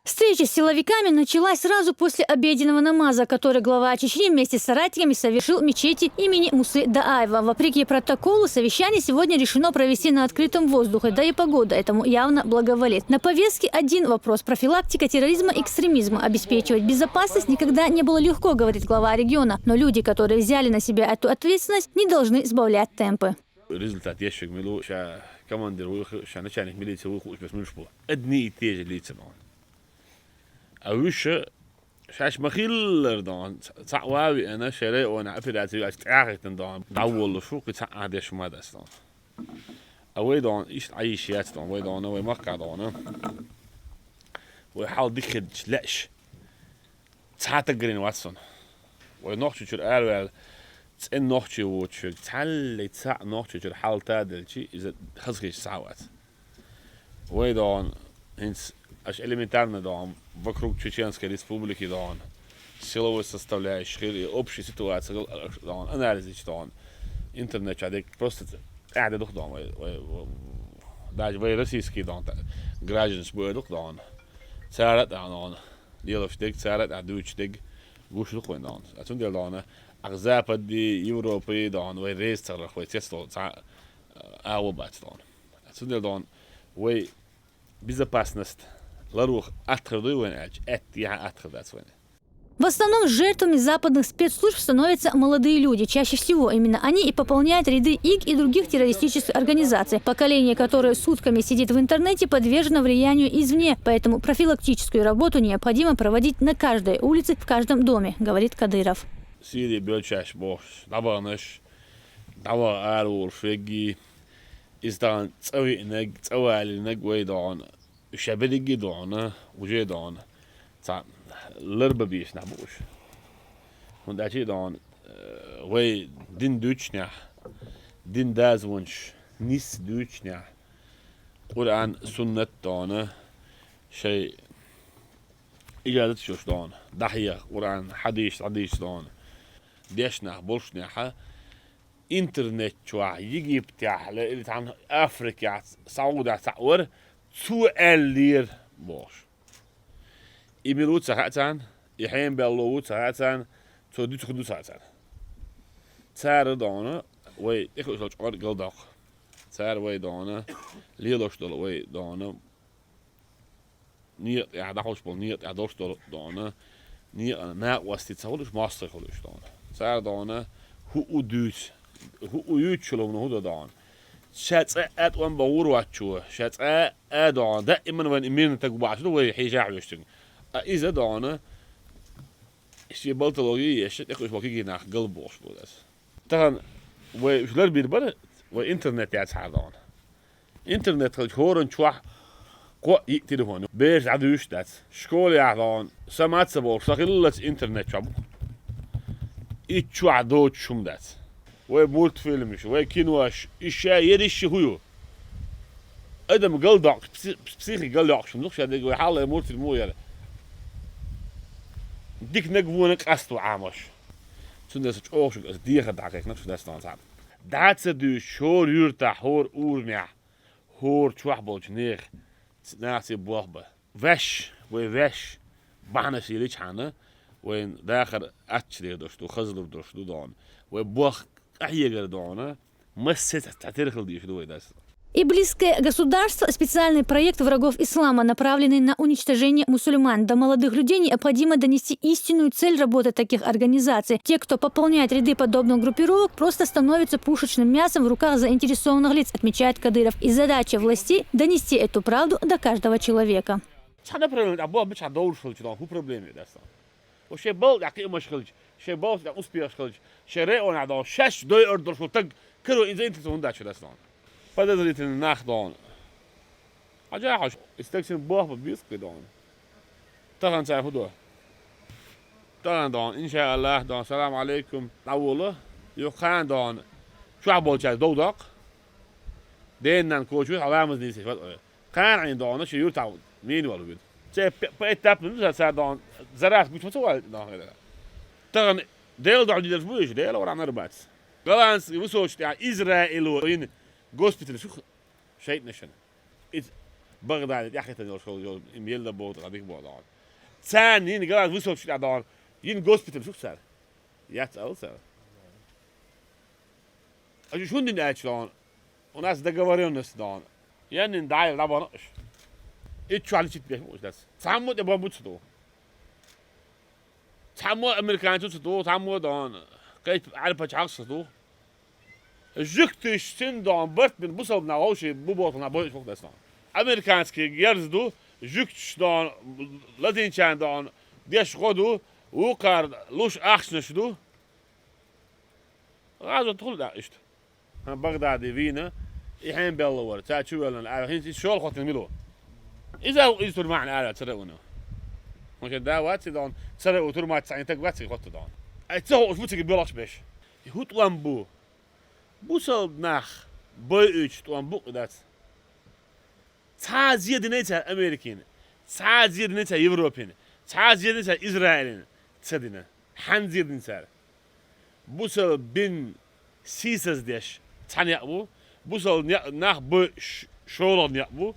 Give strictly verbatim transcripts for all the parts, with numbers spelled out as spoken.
Встреча с силовиками началась сразу после обеденного намаза, который глава Чечни вместе с соратниками совершил в мечети имени Мусы Дааева. Вопреки протоколу, совещание сегодня решено провести на открытом воздухе, да и погода этому явно благоволит. На повестке один вопрос: профилактика терроризма и экстремизма. Обеспечивать безопасность никогда не было легко, говорит глава региона, но люди, которые взяли на себя эту ответственность, не должны сбавлять темпы. Результат ешшаг милу, ша командир вуйху, ша начальник милиции вуйху, уж бес милуш бу. Одни и те же лица, дон. А вуьша шаш ма хиллар, дон. Ца вави ана шере она операцию аш тяхитан, дон. Даволу шу, ки ца адеш ма дас, дон. А вай, дон, иш айиш яц, дон. Вай, дон, вай махка, дон. Вай хал дихид леш. Цхьа таггарин вацун. Вай нохчи чур арвел, цен нохчи вучуг, цалли ца нохчи чур хал та делчи, иза хазхиш савац. Вай, дон, хинц аш элементарно, дон, вокруг Чеченской Республики, дон, силовой составляющей, и общей ситуации, дон, анализич, дон, интернет чадек, просто ц-, а, да дух, дон, вай, вай, вай, даже вай российский, дон, та-, гражданство дух, дон, цара, дон, лелош дег, цара, дон, дуч дег, гуш дух, вай, дон. А цундел, дон, ах Запади, Европы, дон, вай рез царах, вай цецло, ца, а, вабац, дон. А цундел, дон, вай безопасность ларух атхар дуй вайн ач, эт я атхар дац вайн. В основном жертвами западных спецслужб становятся молодые люди. Чаще всего именно они и пополняют ряды ИГ и других террористических организаций. Поколение, которое сутками сидит в интернете, подвержено влиянию извне, поэтому профилактическую работу необходимо проводить на каждой улице, в каждом доме, говорит Кадыров. Сири бёчаш бош, дабанаш, дава арвур феги, из, дон, цави нег, цавали нег, вай, дон, шабериги, дон, уже, дон, ца ларба биш на буш. Хунда чи, дон, э, вай дин дучня, дин дазвунш, нис дучня, Къуръан, суннат, дон, шай ижазат шуш, дон, дахья, Къуръан, хадиш, хадиш, дон. Дешнах, болшняха, интернет чуа, Египтяхле, или там Африкя, Сауда, Саур, цу эллир, бош. И милу ца хацан, и хем беллу ца хацан, цу дуц худу ца хацан. Цара, дон, вай, их усал чор галдах. Цар вай, дон, лелош дол вай, дон, ният я дахуш бол, ният я дош дол, дон, ният на васти цавлуш, масты хулуш, дон. Цар, дон, ху удуч, ху уючулом, ну, худа, дон. Шац а, ат ван баур вачу, шац а, а, дон, да иман ван имин так башлу вай хижа вештин. А иза, дон, ши балтологи ешет, их уш баки гинах гал бош, дон. Тахан вай ушлар бир бар, вай интернет яц хадон. Интернет хал хорон чуа, ко и телефон. Беш адуш дац. Школа яхдон, самаца бол, сахиллац интернет чаб. И чуа доч шум дац. Вай мультфильмш, вай кинош, иша ериш хую. Адам галдак, пси-, психи галдак шум, дух шадег вай хала мультфильм уяр. Дик наг вуна касту амаш. Цундес чохшук, аз деха дакек, нак шудас тан сам. Даца ду шор юрта хор урмя. Хор чуах болч нех. Наци бохба. Веш, вай веш. Бахна силич хана. Вай дахар атчрир дошту, хазлур дошту, дон. Вай бох ахьегар, дон. Массет татер хилдиш ду вай дас. Иблисское государство — специальный проект врагов ислама, направленный на уничтожение мусульман. До молодых людей необходимо донести истинную цель работы таких организаций. Те, кто пополняет ряды подобных группировок, просто становятся пушечным мясом в руках заинтересованных лиц, отмечает Кадыров. И задача властей — донести эту правду до каждого человека. Цхьана проблема, а бо бича доуш хилч, дон, ху проблема дас. О, шей бал, я кима шхилч, шей бал, я успех шхилч, шей ре он, дон, шаш дой ордор шул так, кыро из интерес он дачу дас, дон. Подозрительный нах, дон. Аджа хаш, истексин бох ба биск, дон. Тахан цай худо. Тахан, дон, иншааллах, дон, салам алейкум. Авула, ю хан, дон. Чуа болча додак. Деннан кочу, аламыз не сеш, вот. Кан ин, дон, ши юрта мин вал вид. Це п-, по этапу, ну, за, за, дон, за раз гучма цо вал, дон, хеда. Тахан дел дон дидер будеш, дел ора нарбац. Голландский высочный, а, Израиль, ин госпиталь, шух, шейт нешен. Из Багдаде тӀехӀиттина йолуш йолу, йолу, и мел дан боху тӀаккха дика боху дона. Царна йина гала высотка тӀехь дона, йина госпиталь шу цара. Яц ала цара. Аш шу хӀунда дина аьлча дона? У нас договорённость дона. Яннина дӀайла дӀабахана уьш. Итт чохь личит беш бу уьш дац. Цхьаммо а тӀе бомба ца ду. Цхьаммо а американцо ца ду, цхьаммо а дона. Кхечу Ӏаьрпачу хьагӀ ца ду. Жуьгтиш цуьнан дона барт бина бусалба нах вовший бу боху нах бойуш ву дац дона. Американский герз ду, жуьгташ дона, латинчарна дона, деш гӀо ду, вукхара луш ахчанаш ду. ГӀазот хуьлу дакъа иштта. ХӀан, Багдаде вийна, и хьенан белла вара, цара чу вевлла аьлла, хӀинца иза шолгӀа хӀоттина мила ву? Иза а ву, иза тур маьӀна аьлла, цара а вуна. Хьуна шен да вац и дона, цара а ву, тур мац цхьаьна таг вац и хӀотта дона. Ай, ца хууш бу цига боьлхуш беш. И хӀун тӀом бу? Бусалба нах бойуьйтуш тӀом бу и дац. Цхьа а зе динай цара Америкина, цхьа а зе динай цара Европина, цхьа а зе динай цара Израилина, ца дина. Хьанна зе дина цара? Бусалба дин сийсаздеш цхьа некъ бу, бусалба некъ, нах бойуш шолгӀа некъ бу.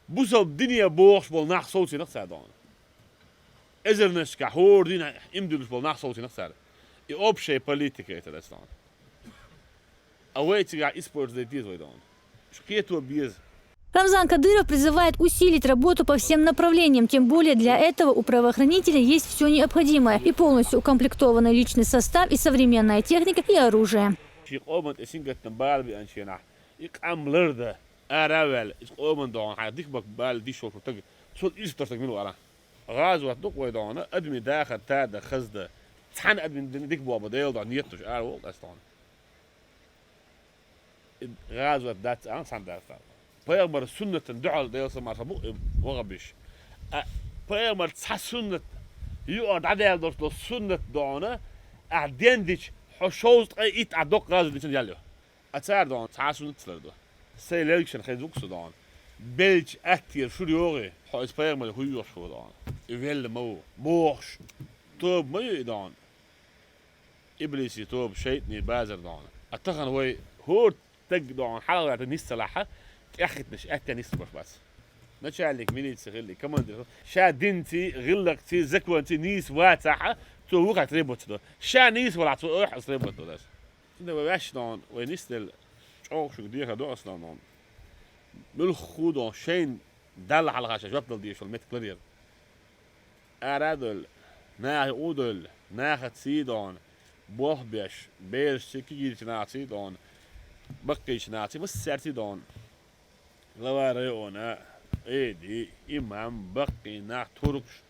Бусалба дине бохуш болу нах совцийнарх цара дона. Эзарнашкахь хӀора дийнахь иман диллуш болу нах совцийнарх цара. И общая политика это, дац дона. А вай цигахь использовать дайта деза вай дона. Уьш кхето беза. Рамзан Кадыров призывает усилить работу по всем направлениям, тем более для этого у правоохранителей есть всё необходимое: и полностью укомплектованный личный состав, и современная техника, и оружие. Шен къоман тӀе сингаттам бала беанченахь, и къам лардан, ара а ваьлла, иза къоман дона, хьайн дика бакъ бала диш волчу таг, цунна ирс тар стаг мила вара? ГӀазот ду-кх вай дона, адамийн дахар тар дан, хаза дан, цхьана адамийн дина дика боху бан Дела дона, нийтанаш ара воккху ас дона. И гӀазот дац аьлла, цхьаьна дац аьлла. Пайхамар суннатан дуьхьал Делан салам-маршалла бу и ваххабиш. А пайхамар цхьа суннат, юкъара дӀадаьлла долуш долу суннат дона, ахь дендича, хьо шовзткъе итт ахь доккха гӀазот динчун ял ю. А цара дона цхьа а суннат ца лар ду. Сайн лергашна хеза ву-кх со дона. Беллачу аттера шура йогӀий, хьо иза пайхамаре хӀун йоьхуш ву дона? И велла ма ву, бохуш. Тоба ма ю и дона. Иблисий тоба, шайтӀанийн базар дона. А тахана вай хӀора стаг дона, хьалхара нис ца лахь, тӀеххиттинарш аьттехьа нисбеш бац. Начальник милиции хилла, командир хилла, ша динций, гӀиллакхций, законций нийса вацахь, цо вукхара требовать ца до. Ша нийса валахь, цо ойхьа требовать до дац. Цундела вай ваьшна дона, вай нисделла, чӀогӀа шуьга дехар до ас дона. Муьлхха дона, шайна Далла хьалха ша жоп дала дезаш долу меттиг ларъяр. Ара а довлла, наха юкъа а довлла, нахаций а дона, болх беш, берашций, кегийчу нахаций а дона, баккхийчу нахаций, массаьрций а дона. Глава района, эди, имам, баккхий нах, туркаш,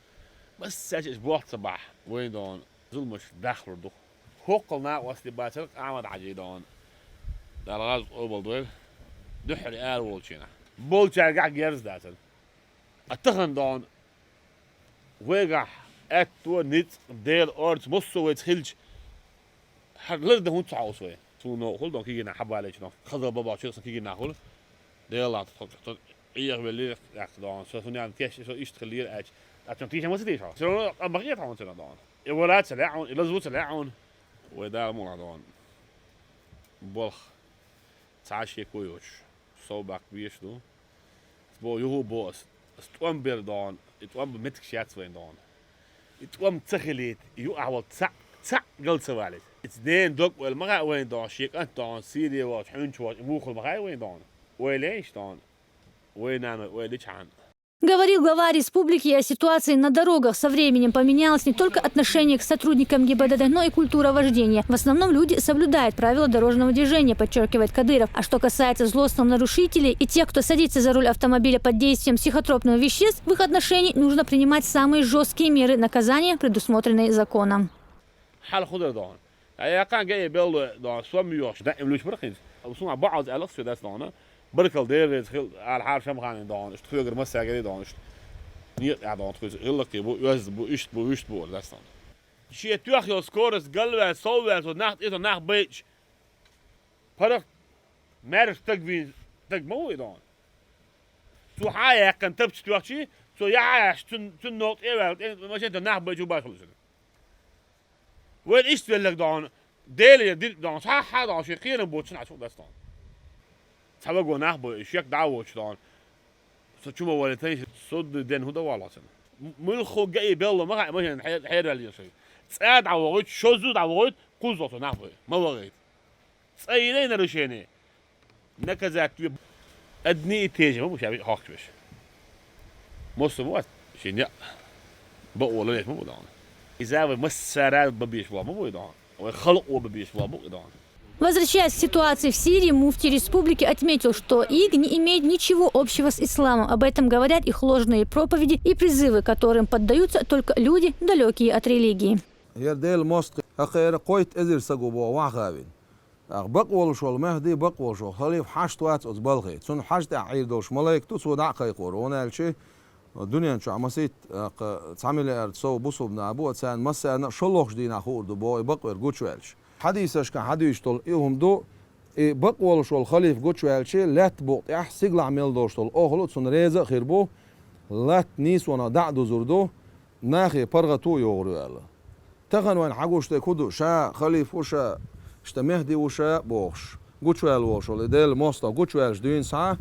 массаьрца болх ца бахь, вайн дона зуламаш дахлур ду. ХӀоккхул накъостий бацара Ахьмад-Хьаьжий дона. Дала гӀазот къобалдойла дуьххьара ара волчийнахь. Болчаьргахь герз дацара. А тахана дона, вайгахь аьтто, ницкъ, Делан орца массо а вайца хилча, хӀара лардан хӀунда ца хьовса вай? Цунна новкъахула дона кегий нах хьабалийча дона. Хаза бабахь чуьра сан кегий нах хуьлу. Делан тхо, тхо Ӏехавеллера, тӀаккха дона. Со хӀун ян теш, со иштта хиллера аьлча, тӀаккха цунна тийша ма ца тийша хьо? Всё равно къам ма хета хьуна цунах дона. И вала ца лаьа хьуна, и лазо ца лаьа хьуна. Вай Дала мукъ лахь дона. Болх цхьа а шеко йоцуш, сов баккха безаш ду. Ас боху, юха а боху ас, ас тӀом бер дона, и тӀом бан меттигаш яц вайн дона. И тӀом ца хилийта, и юкъахь волу цхьаъ, цхьаъ гал ца валийта. Иза дена дог-ойла ма хаьа вайн дона, шен кӀант дона, Сири вахча, хьуьнчу вахча, и муха хуьлу ма хаьа вайн дона. Вай лейша дона, вай наной ойла дичахьана. Говорил глава республики и о ситуации на дорогах. Со временем поменялось не только отношение к сотрудникам ГИБДД, но и культура вождения. В основном люди соблюдают правила дорожного движения, подчеркивает Кадыров. А что касается злостных нарушителей и тех, кто садится за руль автомобиля под действием психотропных веществ, в их отношении нужно принимать самые жесткие меры наказания, предусмотренные законом. Хьал худа дона. Ткъа яьккхина ган а белла дона, сом йохуш, даим луьйш бара хӀинца. Суна баӀалза аьлла соьга дац дона. Баркалла, Дела реза хила, ала хьара Шамханин дона, иштта хьоьгара массаьргара дона, иштта. Некъа тӀехь дона, тхуьца гӀиллакхе бу, оьзда бу, иштта бу, вуьшта бу, дац дона. Шен тоьхна йолу скорость галваьлла, совваьлла, цо нах тӀе, цо нах байча, паргӀат маьрша стаг вийна стаг ма ву и дона. Цо хьа а яьккхина, тапча тоьхчий, цо яхьа а яьхча, цуьнан, цуьнан новкъа тӀе а ваьлла, тӀе машен тӀе нах байча ву башхалла иза. Вайн иштта велларг дона, Деле дирг дона, цхьа а дона, шен кхерам боцуш нах чу дац дона. Цхьа вагон нах бу, шек дӀа а воцуш дохьана. Со чу ма валийтан, со д-, ден хӀун дан валлахь цунна? М-, муьлхха гӀа и белла ма хаьа, машен хьер-, хьерваьлла йо шуьга. ЦӀа дӀавахийту, шозза дӀавахийту, кхузза цо нах бу, ма вахийта. ЦӀа йина и нарушение. Наказать ве. Одни и те же ма бу ша хьокхуш берш. Массо а вац, шен яа. Бакъо лелош ма бу дохьана. Иза вай массара бан безаш бу ма бу и дохьана. Вай халкъо бан безаш бу и дохьана. Возвращаясь к ситуации в Сирии, муфтий республики отметил, что ИГ не имеет ничего общего с исламом. Об этом говорят их ложные проповеди и призывы, которым поддаются только люди, далёкие от религии. ХӀара Делан мостагӀий, хӀокхара кхойтта эзар саг ву боху ваххавин. ТӀаккха бакъволуш волу Мехди, бакъволуш волу халифа хьашт вац оцу балхе. Цунна хьажа тӀехь Ӏийр долуш малайк ду, цо дӀа а кхайкхор, хӀунда аьлча дуьнен чохь масийтта, тӀаккха цхьа миллиард сов бусулба нах бу, царна массарна а шолгӀачу дийнахь хуур ду боху и бакъвер гучуваьлча. Хьадисашкахь хьадуьйцуш долу и хӀума ду, и бакъволуш волу халифа гучуваьлча, лаьтта букъа тӀехь сигалахь мел долуш долу охало цунна реза а хир бу, латта нийсонах дӀа а дузур ду, нахе паргӀато а йогӀур ю аьлла. Тахана вайна хьагуш дерг хӀун ду, ша халифа ву ша, иштта Мехди ву ша бохуш, гучуваьлла волуш волу и Делан мостагӀа гучуваьлча дуьйна схьа,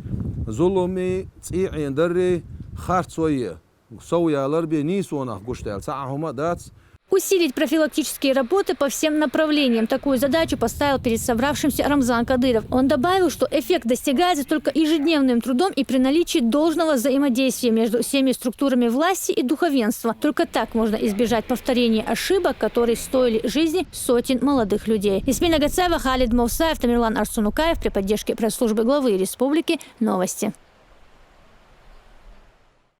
зуламий, цӀий Ӏенадаррий, харц вай е, сов ялар бен нийсонах гучудаьлла цхьа а хӀума а дац. Усилить профилактические работы по всем направлениям. Такую задачу поставил перед собравшимся Рамзан Кадыров. Он добавил, что эффект достигается только ежедневным трудом и при наличии должного взаимодействия между всеми структурами власти и духовенства. Только так можно избежать повторения ошибок, которые стоили жизни сотен молодых людей. Ясмина Гацаева, Халид Мовсаев, Тамерлан Арсунукаев при поддержке пресс-службы главы республики. Новости.